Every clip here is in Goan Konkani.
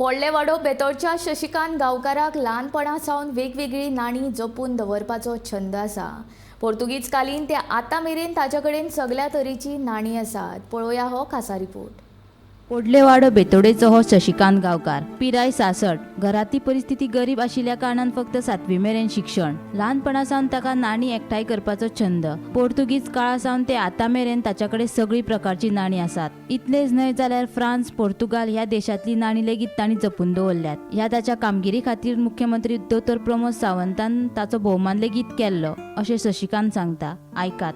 पोडलेवाडो बेतोडच्या शशिकांत गांवकाराक ल्हानपणा सावन वेगवेगळीं नाणीं जपून दवरपाचो छंद आसा. पोर्तुगीज कालीन ते आतां मेरेन ताच्या कडेन सगल्या तरेचीं नाणीं आसात. पळोवया हो खासा रिपोर्ट. पोडलेवाडो बेतोडेचो हो शशिकांत गांवकार. पिराय 66. घरांतली परिस्थिती गरीब आशिल्ल्या कारणान फक्त 7वी मेरेन शिक्षण. ल्हानपणा सावन ताका नाणीं एकठांय करपाचो छंद. पोर्तुगीज काळा सावन ते आतां मेरेन ताच्या कडेन सगळी प्रकारची नाणीं आसात. इतलेंच न्हय जाल्यार फ्रांस, पोर्तुगाल ह्या देशांतली नाणीं लेगीत तांणी जपून दवरल्यात. ह्या ताच्या कामगिरी खातीर मुख्यमंत्री दोतोर प्रमोद सावंतान ताचो भोवमान लेगीत केल्लो अशें शशिकांत सांगता. आयकात.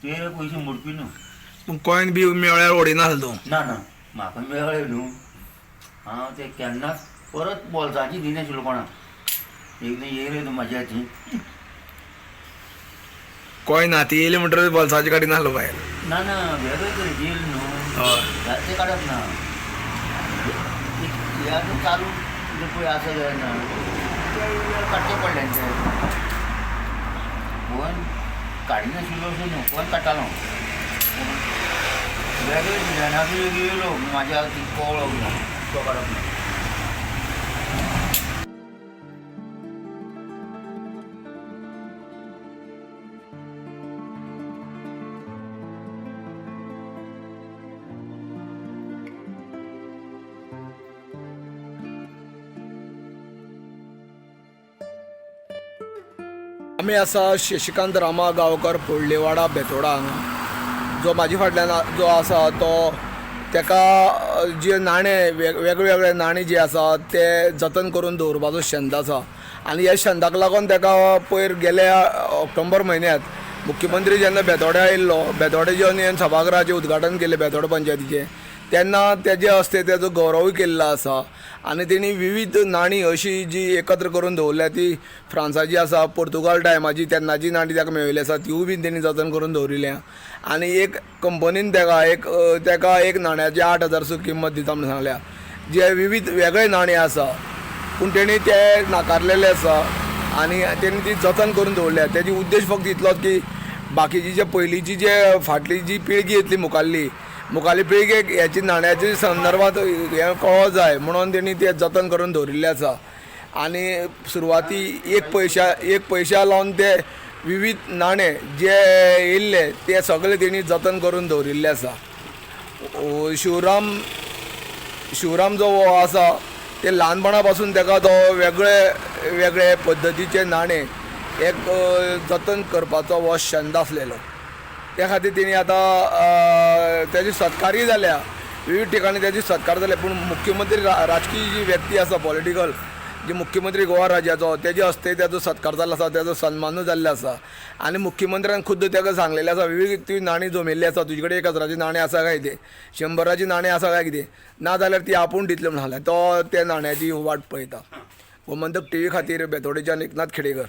ते पयशे मोडपी न्हू. पूण कॉयन बी मेळ्ळ्यार उडयनासलो तूं? ना ना, म्हाका मेळ्ळे न्हू, हांव ते केन्नाच परत बोल्साची दिनाशिल्लो कोणाक. एकदां येयले न्हू म्हाज्या हाती. कॉयन हाती येयले म्हणटकीर बोल्साची काडिनासलो भायर? ना ना, वेगळे तरेची येयले न्हू. हय. ते काडप ना. हे आतां चालू कितें पळय आसा जाल्यार ना ते काडचे पडले ते. कोण काडिनाशिल्लो असो न्हू, कोण काडटालो, पूण वेगळे डिजायनाचो एक येयलो म्हाज्या हाती कवळो ना, तो काडप ना. आमी आसा शशिकांत रामा गांवकर, पोडलेवाडा, बेतोडा हांगा. जो म्हाजे फाटल्यान जो आसा तो तेका जे नाणे वेगळे वेगळे नाणे जे आसा ते जतन करून दवरपाचो छंद आसा आनी ह्या छंदाक लागून तेका पयर गेल्या ऑक्टोबर म्हयन्यांत मुख्यमंत्री जेन्ना बेतोड्या आयिल्लो, बेतोडे जेन्ना सभागृहाचें उद्घाटन केलें बेतोडा पंचायतीचें, तेन्ना तेजे हस्ते तेजो गौरवूय केल्लो आसा. आनी तेणी विविध नाणीं अशी जी एकत्र करून दवरल्या ती फ्रांसाची आसा, पोर्तुगाल टायमाची तेन्नाची नाणीं ताका मेळिल्ली आसा, तिवूय बीन तेणी जतन करून दवरिल्या. आनी एक कंपनीन तेका एक नाण्याची 8,000 सुद्दां किंमत दिता म्हूण सांगल्या. जे विविध वेगळे नाणीं आसा पूण तेणी ते नाकारलेले आसा आनी तेणी ती जतन करून दवरल्या. तेजी उद्देश फक्त इतलोच की बाकीची जे पयलींची जे फाटली जी पिळगी येतली मुखाल्ली मुखाल्ली पिळगेक हेची नाण्याची संदर्भात हें कळो जाय म्हणून तेणी ते जतन करून दवरिल्लें आसा. आनी सुरवाती एक पयशा लावन ते विविध नाणे जे येयल्ले ते सगळे तेणी जतन करून दवरिल्ले आसा. शिवराम शिवराम जो हो आसा ते ल्हानपणा पासून तेका तो वेगळे वेगळे पद्दतीचे नाणे एक जतन करपाचो हो छंद आसलेलो. त्या खातीर तेणी आतां तेजी सत्कारय जाल्या, विविध ठिकाणी तेजी सत्कार जाले. पूण मुख्यमंत्री राजकीय जी व्यक्ती आसा, पॉलिटिकल जी मुख्यमंत्री गोवा राज्याचो, तेजे हस्ते तेजो सत्कार जाल्लो आसा, तेजो सन्मानूय जाल्लो आसा. आनी मुख्यमंत्र्यान खुद्द तेका सांगलेलें आसा, विविध ती नाणीं जमिल्ली आसा, तुजे कडेन 1,000ची नाणें आसा काय कितें, 100ची नाणें आसा काय कितें, ना जाल्यार ती आपूण दितले म्हूण सांगलें. तो त्या नाण्याची वाट पळयता. गोमंतक टीव्ही खातीर बेतोडेच्यान एकनाथ खेडेकर.